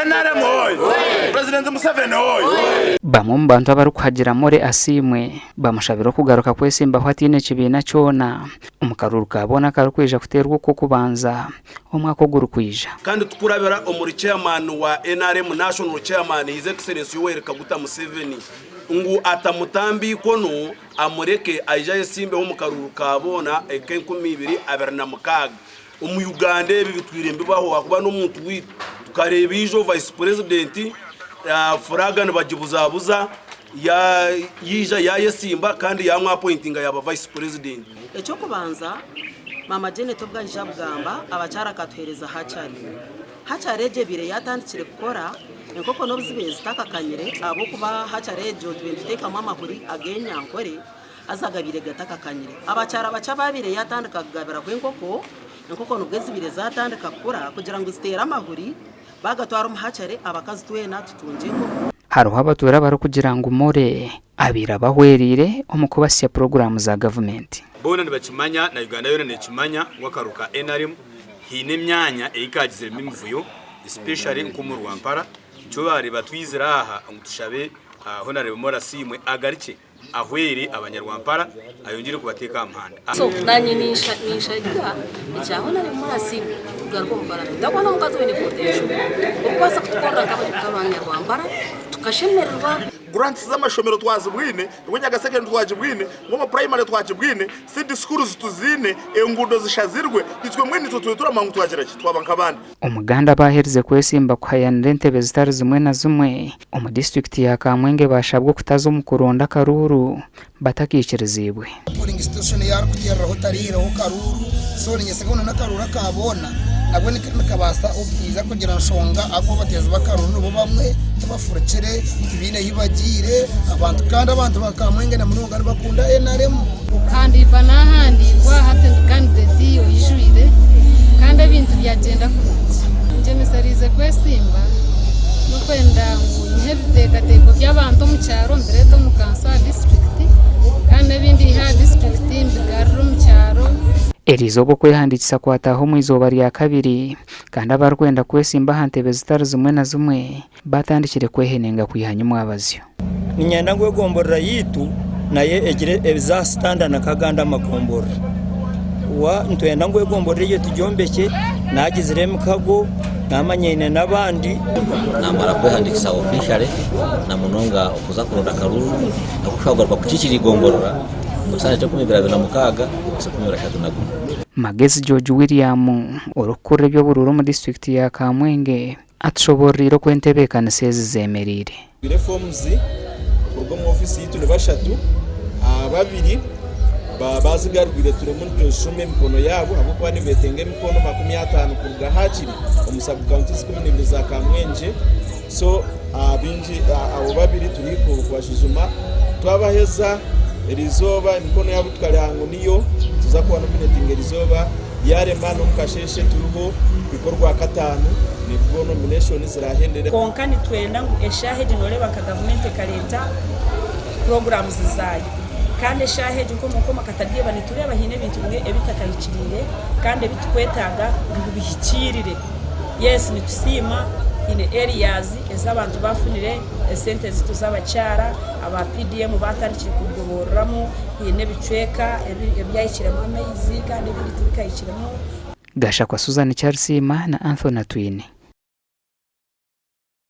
NRM hoye! President Museveni hoye! Bamwe omu bantu abarikuhagira Morey Asiimwe bamushabire okugaruka kwesimbaho ataine kibiina kyona omu karuuru ka boona akarikwija kuteerwa okw'okubanza omwaka ogurikwija. Kandi tukurabira omuri Chairman wa nrm National Chairman His Excellency Yoweri Kaguta Museveni ngu atamutamba eikono amureke aije ayesimbeho omu karuuru ka boona ek'enkumiibiri abiri na mukaaga. Omu Uganda ebi bitwire nibibaho ahakuba n'omuntu waitu. Tukareeba ijo Vice President flag nibagibuzabuza yaija yayesimba kandi yamu appointinga yaba Vice President. Eky'okubanza, Maama Janet obu aija kugamba, abakyara akatuheereza hatchery. Hatchery egyo ebaire yaatandikire kukora, enkoko n'obu zibaire zitakakanyire ahabw'okuba hatchery egyo tubaire nituteekamu amahuri ag'enyankore haza gabaire gatakakanyire. Abakyara bakye abaabaire yaatandika kugabiraho enkoko, enkoko nibwo zibaire zaatandika kukura kugira ngu ziteere amahuri, baagatwara omu hatchery abakazi twena tutungye enkoko. Hariho abatuura abarikugira ngu Morey abaire abahwereire omu kubasya puroguraamu za gavumenti. Boona nibakimanya na Uganda yoona nekimanya ngu akaruuru ka nrm haine emyanya ei kagiziremu emivuyo especially nk'omu Rwampara nikyo baareeba twizire aha ngu tushabe Honarebo Morey Asiimwe agarukye ahwere abanyarwampara ayongyere kubateeka aha muhanda. So nanye ninshagika ekya Honarebo Morey Asiimwe kugaruka omu paramenti ahabw'okuba n'omukazi oine potential orikubaasa kutukorera nk'abanyarwampara tukashemererwa. Grants z'amashomero twazibwine, Rwenyaga Secondary twagibwine, Ngoma Primary twagibwine, Seed Schools tuziine, enguudo zishazirwe, itwe mbwenu itwe tube turamanya ngu twagira ki? Twaba nk'abandi. Omuganda abaaherize kwesimba kuhayanira entebe zitari zimwe na zimwe omu disiturikiti ya Kamwenge baashabwa okutaza omu kuronda akaruuru batakaikiriziibwe. Polling station ei arikuteereraho tarihireho karuuru so niinyesiga ngu n'akaruuru aka boona nabwo nikabaasa okwija kugira nshonga ahakuba abateezi b'akaruuru nibo bamwe tibafurukire tibaine ahu bagiire abantu kandi abantu ba Kamwenge na munonga nibakunda NRM. Okuhandiikwa naahandiikwa hati ndi kandideti oijwire kandi ebintu byagyenda kurungi. Ngyemesereize kwesimba n'okwenda ngu nyihe ebiteekateeko by'abantu omu kyaro mbireete omu kanso aha disiturikiti kandi n'ebindi nyihe aha disiturikiti mbigarure omu kyaro. Eriizooba okwehandiikisa kwataaha omu izooba rya kabiri kandi abarikwenda kwesimba aha ntebe zitari zimwe na zimwe Batandikire kwehenenga kwiha nyimwabazyo. Niinyenda ngu egomborora yaitu nayo egire eza sitandadi nk'agandi amagomborora. Wa nitwenda ngu egomborora egyo tugyombekye, naagizire emikago, naamanyaine n'abandi. Naamara kwehandiikisa officially na munonga okuza kuronda akaruuru aku kushobora kugaruka kukiikirira eigomborora omu kisanja ky'enkumi ibiri abiri na mukaaga okuhitsya 2031. Magezi George William, orikukurira eby'oburuuru omu disiturikiti ya Kamwenge, Atushoboororeire oku entebeekanisa ezi zeemereire. Twine forms kuruga omu ofiisi yaitu ni bashatu, babiri bazigarwire turimu nitushoma emikono yaabo ahabw'okuba nibetenga emikono 50 kuruga hakiri omu sub counties 12 za Kamwengye so baingi abo babiri turi kubashwijuma twabaheza erizooba emikono yaabo tukareeba ngu niyo tuza kuba nominatinga erizooba. Byarema n'omu kasheeshe turiho kuhika Orwakataano nibwo nomination zirahendere. Kwonka nitwenda ngu eshaaha egi nooreeba nka gavumenti ekareeta puroguramuzi zaayo kandi eshaaha egi nk'omu Kataryeba nitureeba haine ebintu bimwe ebitakahikiriire kandi ebi tukwetaaga ngu bihikiirire. Yes nitusiima haine areas ezi abantu baafunire esente ziitu z'abakyara, aba PDM baatandikire kugoboreramu, haine ebicweka ebyahikiremu amaizi kandi ebindi tibikahikiremu. Gashakwa Susan Kyarisiima na Anthony Atwine.